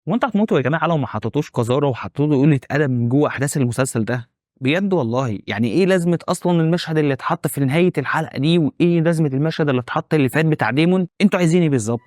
هو انتوا هتموتوا يا جماعة لو ما حطيتوش قذاره وحطيتوا قلة ادب من جوه احداث المسلسل ده؟ بجد والله، يعني ايه لازمه اصلا المشهد اللي اتحط في نهاية الحلقة دي؟ وايه لازمه المشهد اللي اتحط اللي فات بتاع ديمون؟ انتوا عايزين ايه بالظبط؟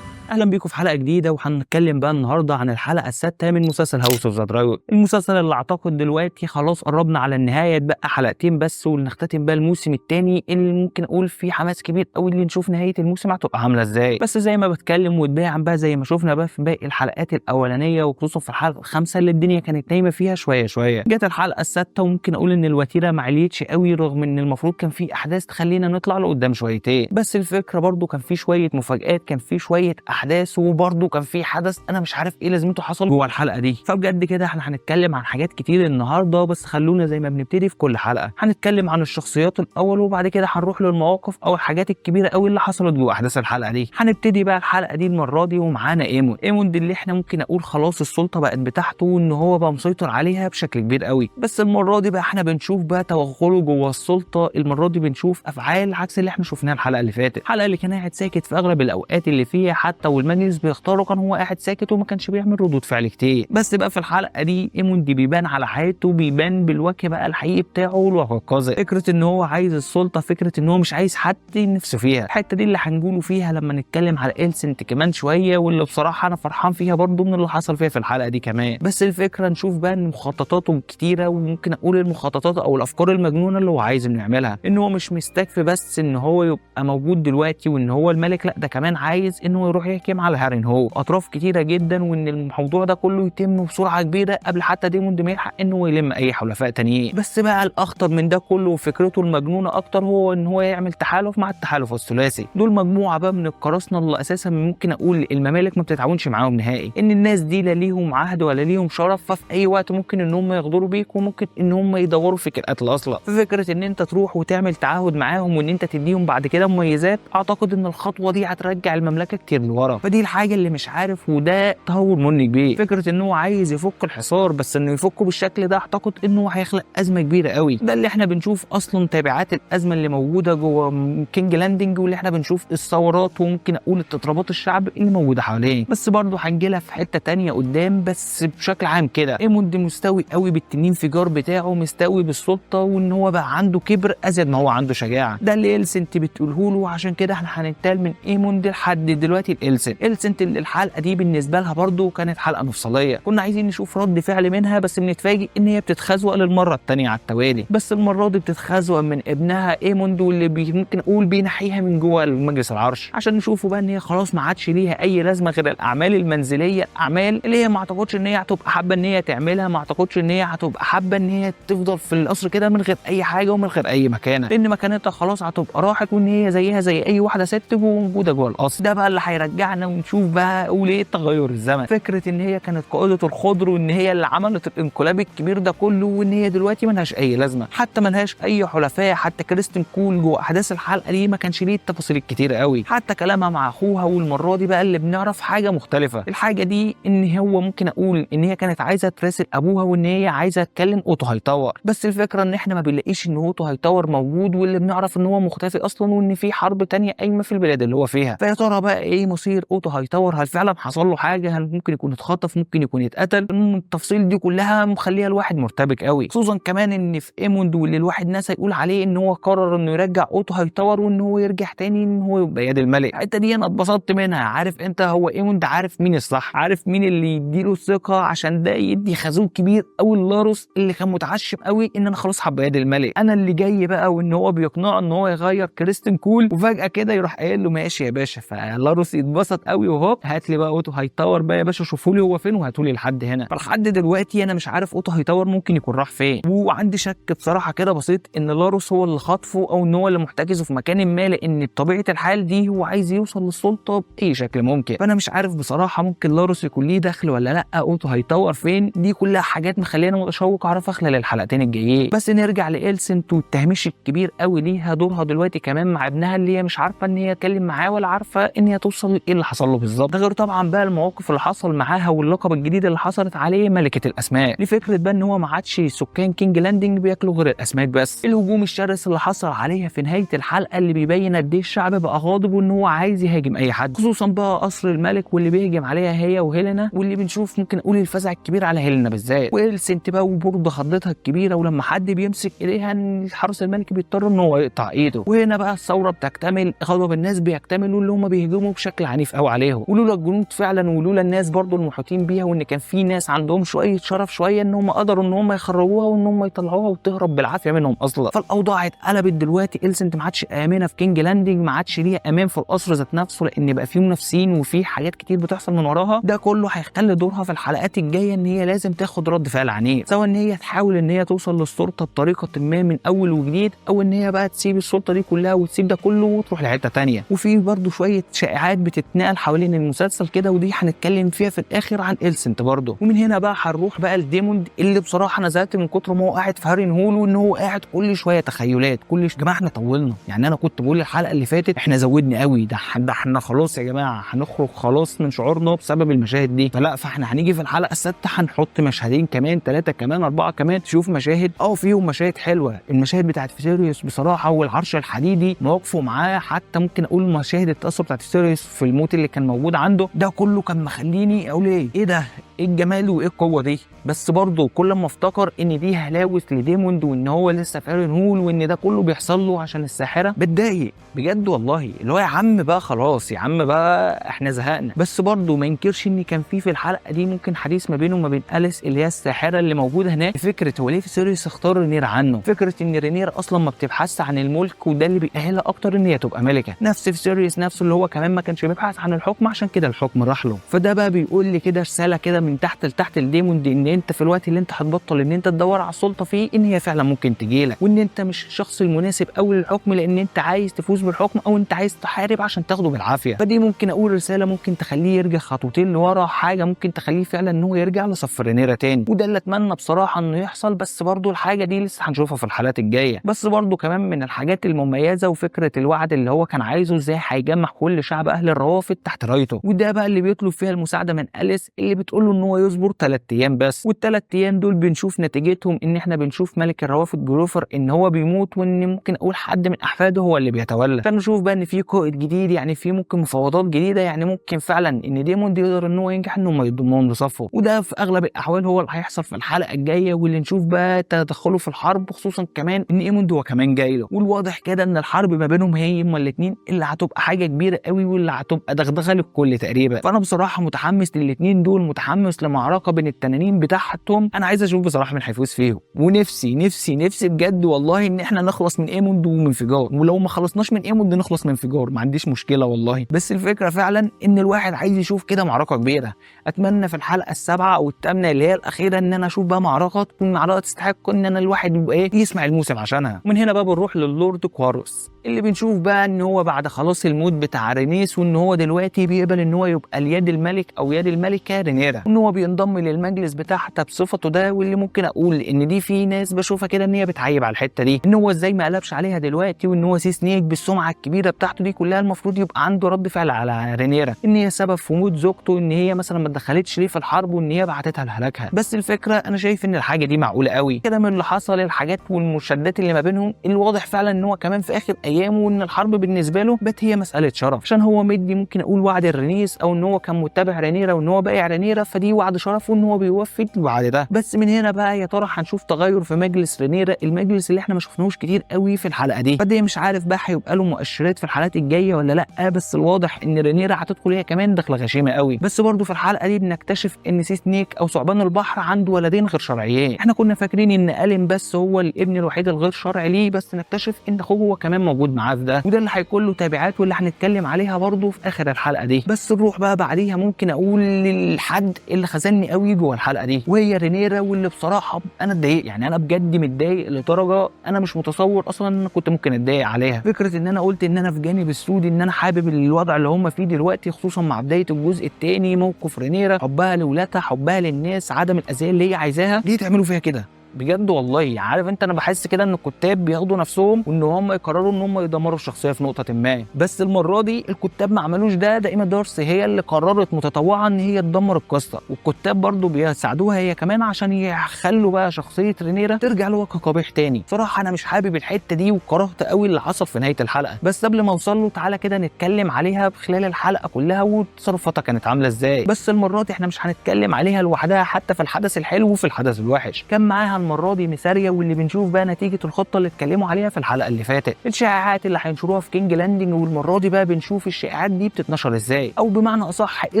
اهلا بيكم في حلقة جديدة، وهنتكلم بقى النهارده عن الحلقة السادسة من مسلسل هاوس اوف ذا دراجون، المسلسل اللي اعتقد دلوقتي خلاص قربنا على النهاية، اتبقى حلقتين بس ونختتم بقى الموسم الثاني اللي ممكن اقول فيه حماس كبير قوي اللي نشوف نهاية الموسم هتبقى عامله ازاي. بس زي ما بتكلم واتباعا بقى زي ما شفنا بقى في باقي الحلقات الاولانية، وخصوصا في الحلقة الخامسة اللي الدنيا كانت نايمة فيها شوية شوية، جت الحلقة السادسة وممكن اقول ان الوتيره ما عليتش قوي، رغم ان المفروض كان في احداث تخلينا نطلع لقدام شويتين، بس الفكرة برضو كان في شوية مفاجآت، كان في شوية احداث، وبرضه كان في حدث انا مش عارف ايه لازمته حصل جوه الحلقة دي. فبجد كده احنا هنتكلم عن حاجات كتير النهارده، بس خلونا زي ما بنبتدي في كل حلقة هنتكلم عن الشخصيات الاول، وبعد كده هنروح للمواقف او الحاجات الكبيرة قوي اللي حصلت جوه احداث الحلقة دي. هنبتدي بقى الحلقة دي المرة دي ومعانا ايموند اللي احنا ممكن اقول خلاص السلطة بقت بتاعته وان هو بقى مسيطر عليها بشكل كبير قوي. بس المرة دي بقى احنا بنشوف بقى توغله جوه السلطة، المرة دي بنشوف افعال عكس اللي احنا شفناها الحلقة اللي فاتت، الحلقة اللي كان قاعد ساكت في اغلب الاوقات اللي فيها، حتى والمجلس بيختاره كان هو قاعد ساكت وما كانش بيعمل ردود فعل كتير. بس بقى في الحلقة دي ايموند بيبان على حياته، بيبان بالوجه بقى الحقيقي بتاعه والوجه القذر، فكرة ان هو عايز السلطة، فكرة ان هو مش عايز حد نفسه فيها. الحتة دي اللي هنقوله فيها لما نتكلم على إلسنت كمان شوية، واللي بصراحة انا فرحان فيها برضو من اللي حصل فيها في الحلقة دي كمان. بس الفكرة نشوف بقى ان مخططاته كتيرة، وممكن اقول المخططات او الافكار المجنونة اللي هو عايز انه يعملها، ان هو مش مستكفي بس ان هو يبقى موجود دلوقتي وان هو الملك، لا ده كمان عايز ان هو يروح يحكم على هارين هو اطراف كتيرة جدا، وان الموضوع ده كله يتم بسرعة كبيرة قبل حتى ديموند ما يلحق انه يلم اي حلفاء تانيين. بس بقى الاخطر من ده كله وفكرته المجنونة اكتر هو ان هو يعمل تحالف مع التحالف الثلاثي، دول مجموعة بقى من القراصنة اللي اساسا ممكن اقول الممالك ما بتتعاونش معاهم نهائي، ان الناس دي لا ليهم عهد ولا ليهم شرف، ففي اي وقت ممكن ان هم يغدروا بيك وممكن ان هم يدوروا فيك القتل اصلا. ففكره ان انت تروح وتعمل تعهد معاهم وان انت تديهم بعد كده مميزات، اعتقد ان الخطوة دي هترجع المملكة كتير لورا. فدي الحاجة اللي مش عارف، وده تهور مني كبير، فكرة ان هو عايز يفك الحصار، بس انه يفكه بالشكل ده اعتقد انه هيخلق ازمة كبيرة قوي. ده اللي احنا بنشوف اصلا تبعات الازمة اللي موجودة جوه كينج لاندنج، واللي احنا بنشوف الثورات وممكن اقول اضطرابات الشعب اللي موجودة حواليه. بس برضه هنجيلها في حتة تانية قدام. بس بشكل عام كده ايموند مستوي قوي بالتنين فجار بتاعه، مستوي بالسلطة، وان هو بقى عنده كبر ازيد ما هو عنده شجاعة. ده اللي إلسنت بتقوله له، عشان كده احنا هننتقل من ايموند لحد دلوقتي لإلسنت. إلسنت اللي الحلقة دي بالنسبة لها برضو كانت حلقة مفصلية، كنا عايزين نشوف رد فعل منها، بس بنتفاجئ ان هي بتتخزوق للمرة الثانية على التوالي. بس المرة دي بتتخزوق من ابنها ايموند، واللي ممكن اقول بينحيها من جوه المجلس العرش، عشان نشوفه بقى ان هي خلاص ما عادش ليها اي لازمه غير الاعمال المنزلية، الاعمال اللي هي ما اعتقدش ان هي هتبقى حابة ان هي تعملها، ما اعتقدش ان هي هتبقى حابة ان هي تفضل في القصر كده من غير اي حاجة ومن غير اي مكانه، لان مكانتها خلاص هتبقى راحت، وان هي زيها زي اي واحدة ست وموجودة جوه القصر. ده بقى اللي هيرجعنا ونشوف بقى وليه تغير الزمن، فكرة ان هي كانت قائده الخضر وان هي اللي عملت الانقلاب الكبير ده كله، وان هي دلوقتي ملهاش اي لازمه، حتى ملهاش اي حلفاء. حتى كريستين كول جوه احداث الحلقة دي ما كانش ليه التفاصيل الكتيرة قوي، حتى كلامها مع اخوها. والمرة دي بقى اللي بنعرف حاجة مختلفة، الحاجة دي ان هو ممكن اقول ان هي كانت عايزه تراسل ابوها وان هي عايزه تكلم اوتو هايتاور، بس الفكرة ان احنا ما بنلاقيش ان اوتو هايتاور موجود، واللي بنعرف ان هو مختفي اصلا، وان في حرب تانية قايمة في البلاد اللي هو فيها. فيا ترى بقى ايه مصير اوتو هايتاور؟ هل فعلا حصل له حاجة؟ هل ممكن يكون اتخطف؟ ممكن يكون اتقتل؟ التفاصيل دي كلها مخليها الواحد مرتبك قوي، خصوصا كمان ان في ايموند واللي الواحد نسى يقول عليه ان هو قرر انه يرجع اوتو هايتاور وان هو يرجع تاني ان هو يبقى يد الملك. الحتة دي انا اتبسطت منها. عارف انت هو ايموند عارف مين الصح، عارف مين اللي يديله الثقة، عشان ده يدي خازوق كبير قوي للاروس اللي كان متعشم قوي ان انا خلاص هبقى يد الملك، انا اللي جاي بقى، وان هو بيقنعه ان هو يغير كريستين كول، وفجاة كده يروح قايل له ماشي يا باشا. فلاروس يتبسط قوي وهوب هات لي بقى اوتو هايتاور بقى يا باشا، شوفوا لي هو فين وهاتوا لي لحد هنا. فلحد دلوقتي انا مش عارف اوتو هايتاور ممكن يكون راح فين، وعندي شك بصراحة كده بسيط ان لاروس هو اللي خاطفه او ان هو اللي محتجزه في مكان ما، لان بطبيعة الحال دي هو عايز يوصل للسلطة باي شكل ممكن. فانا مش عارف بصراحة ممكن لاروس يكون ليه دخل ولا لا، اوتو هايتاور فين، دي كلها حاجات مخلينا متشوق اعرفها خلال الحلقتين الجايين. بس نرجع لإلسنت والتهميش الكبير قوي ليها، دورها دلوقتي كمان مع ابنها اللي هي مش عارفه ان هي تكلم معاه ولا عارفه ان هي توصل ايه ايه اللي حصل له بالظبط. ده غير طبعا بقى المواقف اللي حصل معاها واللقب الجديد اللي حصلت عليه ملكه الاسماك، لفكرة بقى ان هو ما عادش سكان كينج لاندنج بياكلوا غير الاسماك بس. الهجوم الشرس اللي حصل عليها في نهاية الحلقة اللي بيبين قد ايه الشعب بقى غاضب وان هو عايز يهاجم اي حد، خصوصا بقى قصر الملك واللي بيهجم عليها هي وهيلينا، واللي بنشوف ممكن اقول الفزع الكبير على هيلينا بالذات، وإلسنت بقى وبرضه خضتها الكبيرة، ولما حد بيمسك ايديها الحرس الملكي بيضطر ان هو يقطع ايده. وهنا بقى الثورة بتكتمل، غضب الناس بيكتمل، واللي هم بيهجموا بشكل عنيف قوي عليهم. ولولا الجنود فعلا ولولا الناس برضه المحيطين بيها، وان كان في ناس عندهم شوية شرف شوية ان هم قدروا ان هم يخرجوها وان هم يطلعوها وتهرب بالعافية منهم اصلا. فالاوضاع اتقلبت دلوقتي، إلسنت ما عادش امنه في كينج لاندنج، ما عادش ليها امان في القصر ذات نفسه، لان بقى في منافسين وفي حاجات كتير بتحصل من وراها. ده كله هيخلي دورها في الحلقات الجاية ان هي لازم تاخد رد فعل عنيف، سواء ان هي تحاول ان هي توصل للسلطة بطريقة ما من اول وجديد، او ان هي بقى تسيب السلطة دي كلها وتسيب ده كله وتروح لحته تانية. وفي برضه شوية شائعات بتتنقل حوالين المسلسل كده، ودي هنتكلم فيها في الاخر عن إلسنت برضه. ومن هنا بقى هنروح بقى لديموند، اللي بصراحة انا زهقت من كتر ما هو قاعد في هارين هول، وان هو قاعد كل شوية تخيلات كل يا جماعة احنا طولنا، يعني انا كنت بقول الحلقة اللي فاتت احنا زودنا قوي، ده احنا خلاص يا جماعة هنخرج خلاص من شعورنا بسبب المشاهد دي. فلا، فاحنا هنيجي في الحلقة السادسة هنحط مشهدين كمان، 3 كمان، 4 كمان، تشوف مشاهد فيهم مشاهد حلوة. المشاهد بتاعت فيسيريوس بصراحة والعرش الحديدي مواقفه معاه، حتى ممكن اقول مشاهد التاثر بتاعت فيسيريوس في الموت اللي كان موجود عنده، ده كله كان مخليني اقول ايه ده، ايه الجمال وايه القوة دي. بس برضه كل ما افتكر ان دي هلاوس لديموند وان هو لسه في هارين هول وان ده كله بيحصل له عشان الساحرة، بتضايق بجد والله، اللي هو يا عم بقى خلاص يا عم بقى احنا زهقنا. بس برضه ما ينكرش ان كان في الحلقة دي ممكن حديث ما بينه وما بين أليس اللي هي الساحرة اللي موجودة هناك، فكرة هو ليه فيسيريوس اختار رينير عنه، فكرة ان رينير اصلا ما بتبحثش عن الملك وده اللي بيأهلها اكتر ان هي تبقى ملكه، نفس فيسيريوس نفسه اللي هو كمان ما كانش بيبحث عن الحكم عشان كده الحكم راح له. فده بقى بيقول لي كده رسالة كده من تحت لتحت لديموند ان انت في الوقت اللي انت هتبطل ان انت تدور على السلطة فيه ان هي فعلا ممكن تجيلك، وان انت مش الشخص المناسب قوي للحكم لان انت عايز تفوز بالحكم او انت عايز تحارب عشان تاخده بالعافية. فدي ممكن اقول رسالة ممكن تخليه يرجع خطوتين لورا، حاجة ممكن تخليه فعلا ان هو يرجع لصف رينيرا تاني، وده اللي اتمنى بصراحة انه يحصل. بس برضو الحاجة دي لسه هنشوفها في الحلقات الجاية. بس برضو كمان من الحاجات المميزة وفكره الوعد اللي هو كان عايزه ازاي هيجمع كل شعب اهل الروافد تحت رايته، وده بقى اللي بيطلب فيها المساعدة من أليس اللي بتقول له ان هو يصبر 3 ايام بس. والثلاث ايام دول بنشوف نتيجتهم ان احنا بنشوف ملك الروافد جروفر ان هو بيموت، وان ممكن اقول حد من احفاده هو اللي بيتولى. فنشوف بقى ان في قائد جديد، يعني في ممكن مفاوضات جديدة، يعني ممكن فعلا ان ديموند يقدر ان هو ينجح ان هم يضمهم لصفة، وده في اغلب الاحوال هو اللي هيحصل في الحلقة الجاية، واللي نشوف بقى تدخله في الحرب، خصوصا كمان ان ايموند هو كمان جاي له. والواضح كده ان الحرب ما بينهم هي هما الاثنين اللي هتبقى حاجة كبيرة قوي واللي هتبقى دغدغه للكل تقريبا. فانا بصراحة متحمس للاثنين دول، متحمس لمعركه بين التنانين بتاعتهم، انا عايز اشوف بصراحة مين هيفوز فيهم. ونفسي نفسي نفسي بجد والله ان احنا نخلص من ايموند ومن فيجار، ولو ما خلصناش من ايموند نخلص من فيجار، ما عنديش مشكلة والله. بس الفكرة فعلا ان الواحد عايز يشوف كده معركة كبيرة. اتمنى في الحلقة السابعة او الثامنة اللي هي الاخيرة ان انا اشوف بقى معركة تكون معركة تستحق ان انا الواحد يبقى ايه يسمع الموسم عشانها. ومن هنا بقى بنروح للورد كواروس اللي بنشوف بقى ان هو بعد خلاص الموت بتاع رينيس، وان هو دلوقتي بيقبل ان هو يبقى اليد الملك او يد الملكة رينيرا، وان هو بينضم للمجلس بتاعها بصفته ده. واللي ممكن اقول ان دي في ناس بشوفها كده ان هي بتعيب على الحتة دي، ان هو ازاي ما قلبش عليها دلوقتي، وان هو سي سنيك بالسمعه الكبيرة بتاعته دي كلها المفروض يبقى عنده رد فعل على رينيرا، ان هي سبب في موت زوجته، ان هي مثلا ما اتدخلتش ليه في الحرب، وان هي بعتتها لهلاكها. بس الفكرة انا شايف ان الحاجة دي معقولة قوي كده من اللي حصل، الحاجات والمشادات اللي ما بينهم، الواضح فعلا ان هو كمان في اخر ايامه، وان الحرب بالنسبة له بقت هي مسالة شرف، عشان هو مدي ممكن اقول وعد الرينيس، او ان هو كان متبع رينيرا وان هو بايع رينيرا، فدي وعد شرف وان هو بيوفي الوعد ده. بس من هنا بقى يا ترى هنشوف تغير في مجلس رينيرا، المجلس اللي احنا ما شفناهوش كتير قوي في الحلقة دي، فدي مش عارف بقى هيبقى له مؤشرات في الحلقات الجاية ولا لا. بس الواضح ان رينيرا هتدخل هي كمان دخله غشيمه قوي. بس برضه في الحلقة دي بنكتشف ان سي سنيك او ثعبان البحر عنده ولدين غير شرعيين. احنا كنا فاكرين ان ألين بس هو الابن الوحيد الغير شرعي ليه، بس نكتشف ان اخوه هو كمان موجود معاه في ده، وده اللي هيكون له تبعات واللي هنتكلم عليها برضه في اخر الحلقة دي. بس نروح بقى بعديها ممكن اقول للحد اللي خذلني قوي جوه الحلقة دي، وهي رينيرا، واللي بصراحة انا اتضايقت، يعني انا بجد متضايق لدرجة انا مش متصور اصلا ان انا كنت ممكن اتضايق عليها. فكرة ان انا قلت ان انا في جانب السود، ان انا حابب الوضع اللي هم فيه دلوقتي، خصوصا مع بداية الجزء الثاني، موقف رينيرا، حبها لولادها، حبها للناس، عدم الاذية اللي هي عايزاها، ليه تعملوا فيها كده؟ بجد والله. عارف انت انا بحس كده ان الكتاب بياخدوا نفسهم وان هم يقرروا ان هم يدمروا الشخصية في نقطة ما، بس المرة دي الكتاب ما عملوش ده. ايما دارسي هي اللي قررت متطوعه ان هي تدمر القصة، والكتاب برضو بيساعدوها هي كمان عشان يخلوا بقى شخصية رينيرا ترجع لوجه قبيح تاني. صراحة انا مش حابب الحتة دي وكرهت قوي اللي حصل في نهاية الحلقة، بس قبل ما اوصل له تعالى كده نتكلم عليها خلال الحلقة كلها وتصرفاتها كانت عامله ازاي. بس المرة دي احنا مش هنتكلم عليها لوحدها، حتى في الحدث الحلو وفي الحدث الوحش كان معاها المرة دي ميساريا، واللي بنشوف بقى نتيجة الخطة اللي اتكلموا عليها في الحلقة اللي فاتت، الشائعات اللي هينشروها في كينج لاندنج. والمرة دي بقى بنشوف الشائعات دي بتتنشر ازاي، او بمعنى اصح ايه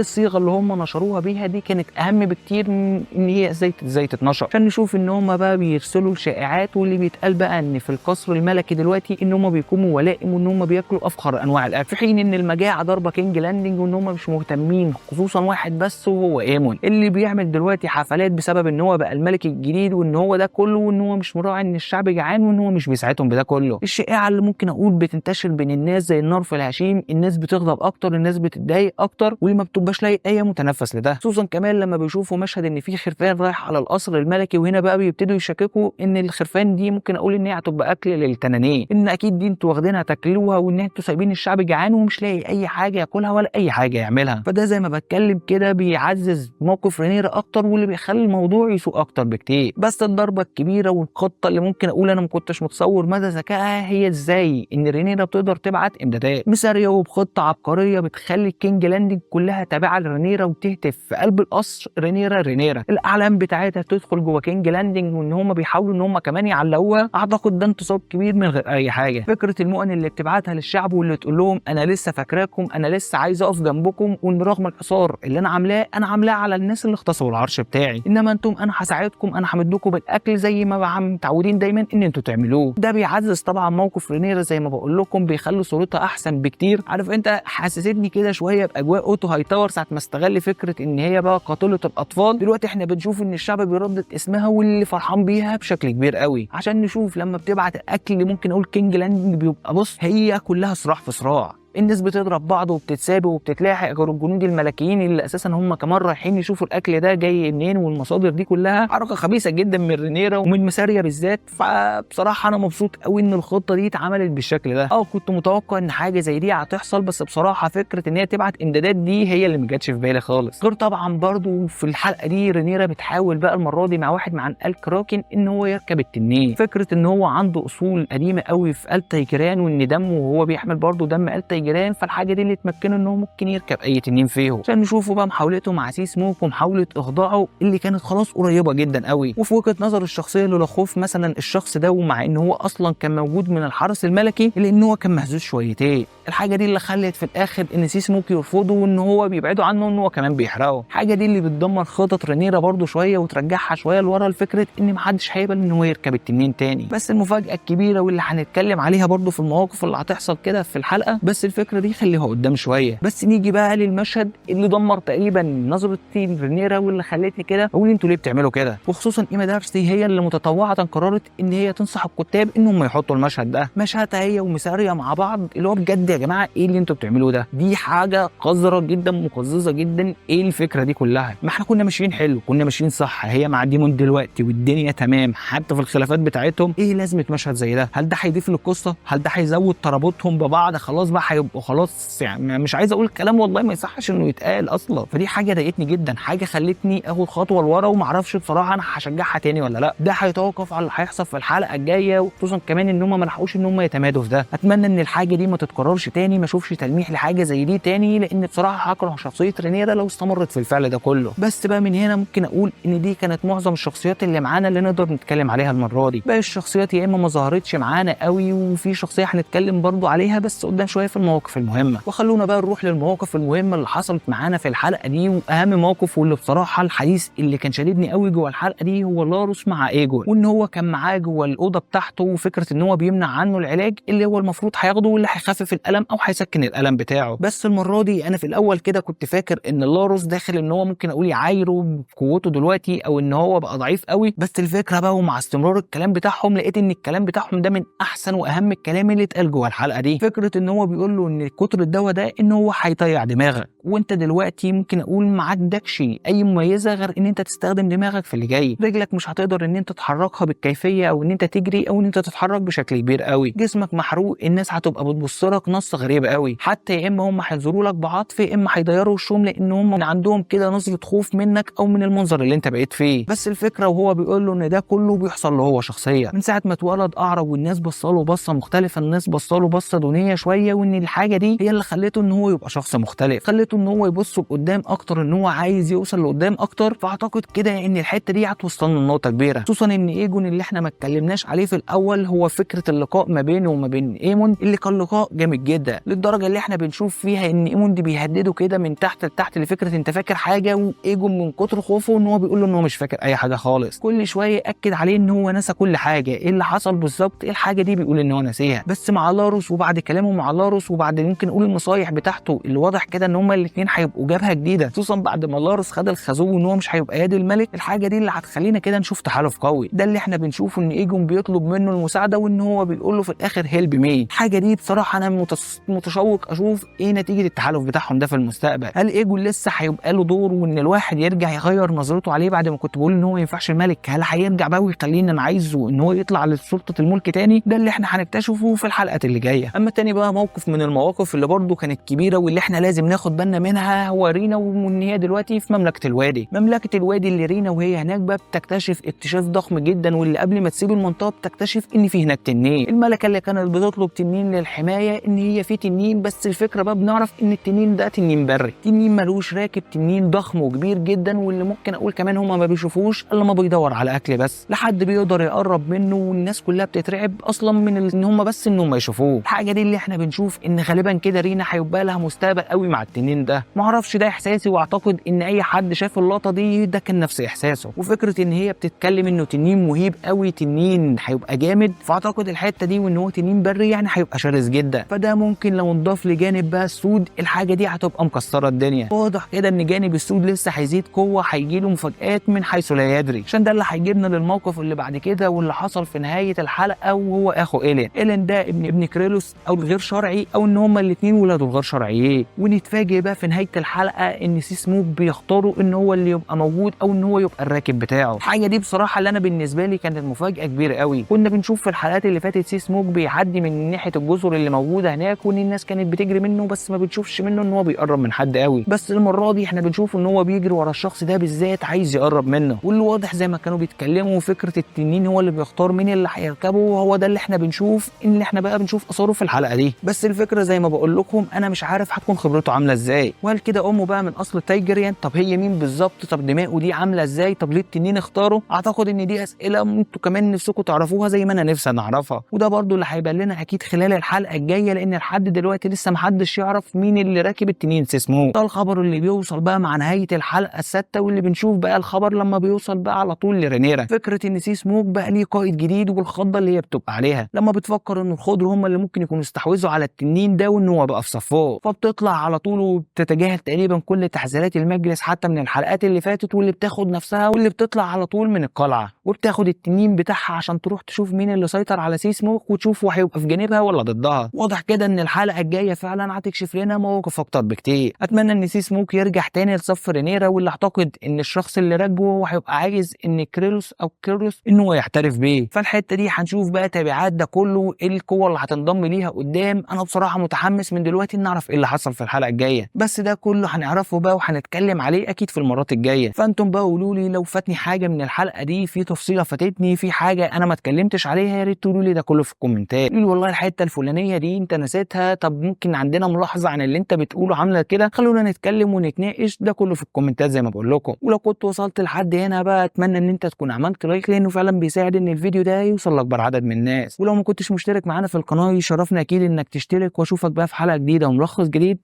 الصيغة اللي هم نشروها بيها دي كانت اهم بكتير من ان هي ازاي تتنشر. عشان نشوف ان هم بقى بيرسلوا الشائعات، واللي بيتقال بقى ان في القصر الملكي دلوقتي ان هم بيقوموا ولائم وان هم بياكلوا افخر انواع الاكل، في حين ان المجاعة ضربه كينج لاندنج وان هم مش مهتمين، خصوصا واحد بس وهو ايمون اللي بيعمل دلوقتي حفلات بسبب ان هو بقى الملك الجديد وان هو ده كله، وان هو مش مراعي ان الشعب جعان وان هو مش بيساعدهم بده كله. الشائعة اللي ممكن اقول بتنتشر بين الناس زي النار في الهشيم، الناس بتغضب اكتر، الناس بتتضايق اكتر، واللي ما بتبقاش لاقي اي متنفس لده، خصوصا كمان لما بيشوفوا مشهد ان في خرفان رايح على القصر الملكي، وهنا بقى بيبتدوا يشككوا ان الخرفان دي ممكن اقول ان هي هتبقى اكل للتنانين، ان اكيد دي انتوا واخدينها تاكلوها، وان انتوا سايبين الشعب جعان ومش لاقي اي حاجة ياكلها ولا اي حاجة يعملها. فده زي ما بتكلم كده بيعزز موقف رينيرا اكتر، واللي بيخلي الموضوع يسوء اكتر بكتير. بس الضربة الكبيرة والخطه اللي ممكن اقول انا ما كنتش متصور مدى ذكائها هي ازاي ان رينيرا بتقدر تبعت امدادات ميساريا، وبخطه عبقرية بتخلي الكينج لاندنج كلها تابعه لرينيرا وتهتف في قلب القصر رينيرا رينيرا، الاعلام بتاعتها تدخل جوه كينج لاندنج وان هم بيحاولوا ان هم كمان يعلقوها. اعتقد ده انتصار كبير من غير اي حاجة. فكرة المؤن اللي بتبعتها للشعب واللي تقول لهم انا لسه فاكراكم، انا لسه عايز اقف جنبكم، وان رغم الحصار اللي انا عاملاه انا عاملاه على الناس اللي اغتصبوا العرش بتاعي، انما انتم انا هساعدكم، انا همدكم بالاكل زي ما متعودين دايما ان انتوا تعملوه. ده بيعزز طبعا موقف رينيرا زي ما بقول لكم، بيخلي صورتها احسن بكتير. عارف انت حسستني كده شوية باجواء اوتو هايتاور ساعة ما استغل فكرة ان هي بقى قاتله الاطفال. دلوقتي احنا بنشوف ان الشعب بيردد اسمها واللي فرحان بيها بشكل كبير قوي، عشان نشوف لما بتبعت الاكل اللي ممكن اقول كينج لاندنج بيبقى بص هي كلها صراع في صراع، الناس بتضرب بعض وبتتسابق وبتتلاحق، غير الجنود الملكيين اللي اساسا هم كمان رايحين يشوفوا الاكل ده جاي منين والمصادر دي كلها. حركة خبيثة جدا من رينيرا ومن مساريا بالذات. فبصراحة انا مبسوط قوي ان الخطة دي اتعملت بالشكل ده. كنت متوقع ان حاجة زي دي هتحصل، بس بصراحة فكرة ان هي تبعت امدادات دي هي اللي ما جاتش في بالي خالص. غير طبعا برضو في الحلقة دي رينيرا بتحاول بقى المرة دي مع واحد مع الكراكن ان هو يركب التنين. فكرة ان هو عنده اصول قديمة قوي في آل تيجران، وان دمه وهو بيحمل برضو دم آل تيجران، فالحاجه دي اللي تمكنه ان هو ممكن يركب اي تنين فيهم. عشان نشوفه بقى محاولته مع سي سموك ومحاولة اخضاعه اللي كانت خلاص قريبه جدا قوي. وفي وجهه نظر الشخصية لولا خوف مثلا الشخص ده، ومع ان هو اصلا كان موجود من الحرس الملكي، الا ان هو كان مهزوز شويتين. الحاجة دي اللي خلت في الاخر ان سي سموك يرفضه وان هو بيبعده عنه وان هو كمان بيحرقه. الحاجة دي اللي بتدمر خطط رينيرا برده شوية وترجعها شوية لورا لفكرة ان محدش هيقبل ان هو يركب التنين تاني. بس المفاجاة الكبيرة واللي هنتكلم عليها برده في المواقف اللي هتحصل كده في الحلقة، بس الفكرة دي خليها قدام شوية. بس نيجي بقى للمشهد اللي دمر تقريبا نظره رينيرا واللي خلتني كده اقول انتوا ليه بتعملوا كده، وخصوصا ايما دارسي هي اللي متطوعه قررت ان هي تنصح الكتاب انهم يحطوا المشهد ده، مشهدها هي وميساريا مع بعض، اللي هو بجد يا جماعة ايه اللي انتوا بتعملوه ده؟ دي حاجة قذرة جدا مقززه جدا. ايه الفكرة دي كلها؟ ما احنا كنا ماشيين حلو، كنا ماشيين صح، هي مع ديمون دلوقتي والدنيا تمام حتى في الخلافات بتاعتهم. ايه لازمه مشهد زي ده؟ هل ده هيضيف للقصة؟ هل ده هيزود ترابطهم ببعض؟ خلاص بقى هيبقوا خلاص، يعني مش عايز اقول كلام والله ما يصحش انه يتقال اصلا. فدي حاجة ضايقتني جدا، حاجة خلتني اخد خطوة لورا وما اعرفش بصراحة انا هشجعها تاني ولا لا. ده هيتوقف على اللي هيحصل في الحلقة الجاية، وخصوصا كمان ان هم ما لحقوش ان هم يتمادوا في ده. اتمنى ان الحاجة دي ما تتكررش تاني، ما اشوفش تلميح لحاجة زي دي تاني، لان بصراحة هكره شخصية رينيرا لو استمرت في الفعل ده كله. بس بقى من هنا ممكن اقول ان دي كانت معظم الشخصيات اللي معانا اللي نقدر نتكلم عليها المرة دي. باقي الشخصيات يا اما ما ظهرتش معانا قوي، وفي شخصية هنتكلم برضو عليها بس قدام شوية في المواقف المهمة. وخلونا بقى نروح للمواقف المهمة اللي حصلت معانا في الحلقة دي. واهم موقف واللي بصراحة الحديث اللي كان شددني قوي جوه الحلقة دي هو لاروس مع ايجون، وان هو كان معاه جوه الاوضة بتاعته، وفكره ان هو بيمنع عنه العلاج اللي هو المفروض هياخده واللي هيخفف الالم الالم او هيسكن الالم بتاعه. بس المرة دي انا في الاول كده كنت فاكر ان لاروس داخل ان هو ممكن اقول يعايره بقوته دلوقتي او ان هو بقى ضعيف قوي. بس الفكرة بقى ومع استمرار الكلام بتاعهم لقيت ان الكلام بتاعهم ده من احسن واهم الكلام اللي اتقال جوه الحلقة دي. فكرة ان هو بيقول له ان كتر الدواء ده ان هو هيطيع دماغك، وانت دلوقتي ممكن اقول ما عندكش اي مميزة غير ان انت تستخدم دماغك في اللي جاي. رجلك مش هتقدر ان انت تحركها بالكيفية او ان انت تجري او ان انت تتحرك بشكل كبير قوي، جسمك محروق، الناس هتبقى بتبص لك نص غريبة قوي، حتى يا اما هم هينظروا لك بعطف يا اما هيضيروا وشهم لان هم عندهم كده نظره خوف منك او من المنظر اللي انت بقيت فيه. بس الفكرة وهو بيقول له ان ده كله بيحصل له هو شخصيا من ساعة ما اتولد اعرج، والناس بصاله بصة مختلفة، الناس بصاله بصة دونية شوية، وان الحاجة دي هي اللي خلته ان هو يبقى شخص مختلف، خلته ان هو يبص لقدام اكتر، ان هو عايز يوصل لقدام اكتر. فاعتقد كده ان الحتة دي هتوصلنا لنقطة كبيرة، خصوصا ان ايجون اللي احنا ما اتكلمناش عليه في الاول هو فكرة اللقاء ما بينه وما بين ايمون اللي كان لقاء جامد جدا، للدرجة اللي احنا بنشوف فيها ان ايمون دي بيهدده كده من تحت لتحت لفكرة انت فاكر حاجة، وايجون من كتر خوفه ان هو بيقول له ان هو مش فاكر اي حاجة خالص، كل شوية ياكد عليه ان هو نسى كل حاجة، ايه اللي حصل بالظبط، ايه الحاجة دي بيقول ان هو ناسيها. بس مع لاروس وبعد كلامه مع لاروس وبعد ممكن نقول النصايح بتاعته اللي واضح كده ان هما الاثنين هيبقوا جبهة جديدة، خصوصا بعد ما لاروس خد الخازوق وان هو مش هيبقى يد الملك، الحاجة دي اللي هتخلينا كده نشوف تحالف قوي. ده اللي احنا بنشوفه ان ايجون بيطلب منه المساعدة وان هو بيقول له في الاخر help me. الحاجة دي بصراحة انا متشوق اشوف ايه نتيجة التحالف بتاعهم ده في المستقبل. هل ايجون لسه هيبقى له دور وان الواحد يرجع يغير نظرته عليه بعد ما كنت بقول ان هو ما ينفعش الملك؟ هل هيرجع بقى ويخليني انا عايزه ان هو يطلع لسلطه الملك تاني؟ ده اللي احنا هنكتشفه في الحلقات اللي جاية. اما تاني بقى موقف من المواقف اللي برضه كانت كبيرة واللي احنا لازم ناخد بالنا منها هو رينا، وان هي دلوقتي في مملكة الوادي. مملكة الوادي اللي رينا وهي هناك بقى بتكتشف اكتشاف ضخم جدا، واللي قبل ما تسيب المنطقة بتكتشف ان في هناك تنين. الملكة اللي كانت بتطلب تنين للحماية ان هي في تنين، بس الفكرة بقى بنعرف ان التنين ده تنين بري، تنين ملوش راكب، تنين ضخم وكبير جدا، واللي ممكن اقول كمان هما ما بيشوفوش الا ما بيدور على اكل بس، لا حد بيقدر يقرب منه، والناس كلها بتترعب اصلا من ان هم بس ان هم يشوفوه. الحاجة دي اللي احنا بنشوف ان غالبا كده رينا هيبقى لها مستقبل قوي مع التنين ده. ما اعرفش ده احساسي، واعتقد ان اي حد شاف اللقطة دي ده كان نفس احساسه. وفكره ان هي بتتكلم انه تنين مهيب قوي، تنين هيبقى جامد، فاعتقد الحتة دي وان هو تنين بري يعني هيبقى شرس جدا، فده ممكن لو انضاف لجانب بقى السود الحاجة دي هتبقى مكسرة الدنيا. واضح كده ان جانب السود لسه هيزيد قوة، هيجي له مفاجآت من حيث لا يدري، عشان ده اللي هيجيبنا للموقف اللي بعد كده واللي حصل في نهاية الحلقة، وهو اخو إيلين. إيلين ده ابن كريلوس او الغير شرعي، او ان هما الاثنين ولاده الغير شرعيين. ونتفاجئ بقى في نهاية الحلقة ان سيسموك بيختاروا ان هو اللي يبقى موجود او ان هو يبقى الراكب بتاعه. الحاجة دي بصراحة اللي انا بالنسبة لي كانت مفاجاة كبيرة قوي. كنا بنشوف في الحلقات اللي فاتت سيسموك بيعدي من ناحية الجزر اللي موجودة هناك وان الناس كانت بتجري منه، بس ما بتشوفش منه ان هو بيقرب من حد قوي. بس المرة دي احنا بنشوف ان هو بيجري ورا الشخص ده بالذات، عايز يقرب منه. واللي واضح زي ما كانوا بيتكلموا فكرة التنين هو اللي بيختار مين اللي هيركبه، وهو ده اللي احنا بنشوف ان احنا بقى بنشوف اثاره في الحلقة دي. بس الفكرة زي ما بقول لكم انا مش عارف هتكون خبرته عامله ازاي، وهل كده امه بقى من اصل تايجريان؟ طب هي مين بالظبط؟ طب دماغه دي عامله ازاي؟ طب ليه التنين اختاره؟ اعتقد ان دي اسئلة انتوا كمان نفسكم تعرفوها زي ما انا نفسي نعرفها، وده برضو اللي هيبان لنا اكيد خلال الحلقة الجاية، لان لحد دلوقتي لسه محدش يعرف مين اللي راكب التنين سيسمو. ده الخبر اللي بيوصل بقى مع نهاية الحلقة السادسة، واللي بنشوف بقى الخبر لما بيوصل بقى على طول لرينيرا، فكرة ان سيسموك بقى ليه قائد جديد، والخضه اللي هي بتبقى عليها لما بتفكر ان الخضر هم اللي ممكن يكونوا استحوذوا على التنين ده وان هو بقى في صفة، فبتطلع على طول وبتتجاهل تقريبا كل تحذيرات المجلس حتى من الحلقات اللي فاتت، واللي بتاخد نفسها واللي بتطلع على طول من القلعة وبتاخد التنين بتاعها عشان تروح تشوف مين اللي سيطر على سيسموك وتشوفه هيبقى في جانبها ولا ضدها. واضح كده ان الحلقة الجاية فعلا هتكشف لنا مواقف اكتر بكتير. اتمنى ان سيسموك يرجع تاني لصف رينيرا، واللي اعتقد ان الشخص اللي راكبه هو هيبقى عايز ان كريلوس او كيرلوس ان هو يحترف بيه. فالحته دي هنشوف بقى تبعات ده كله، ايه القوة اللي هتنضم ليها قدام. انا بصراحة متحمس من دلوقتي ان نعرف ايه اللي حصل في الحلقة الجاية، بس ده كله هنعرفه بقى وهنتكلم عليه اكيد في المرات الجاية. فانتم بقى قولوا لي لو فاتني حاجة من الحلقة دي، في تفصيله فاتتني، في حاجة انا ما اتكلمتش عليها، يا ريت تقولوا لي ده كله في الكومنتات. قولوا والله الحتة الفلانية دي انت نسيتها، طب ممكن عندنا ملاحظة عن اللي انت بتقوله عامله كده. خلونا نتكلم ونتناقش ده كله في الكومنتات زي ما بقول لكم. ولو كنت وصلت لحد هنا بقى اتمنى ان انت تكون عملت like، لانه فعلا بيساعد ان الفيديو ده يوصل لاكبر عدد من الناس. ولو ما كنتش مشترك معانا في القناة يشرفنا اكيد انك تشترك، واشوفك بقى في حلقة جديدة وملخص جديد.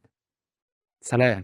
سلام.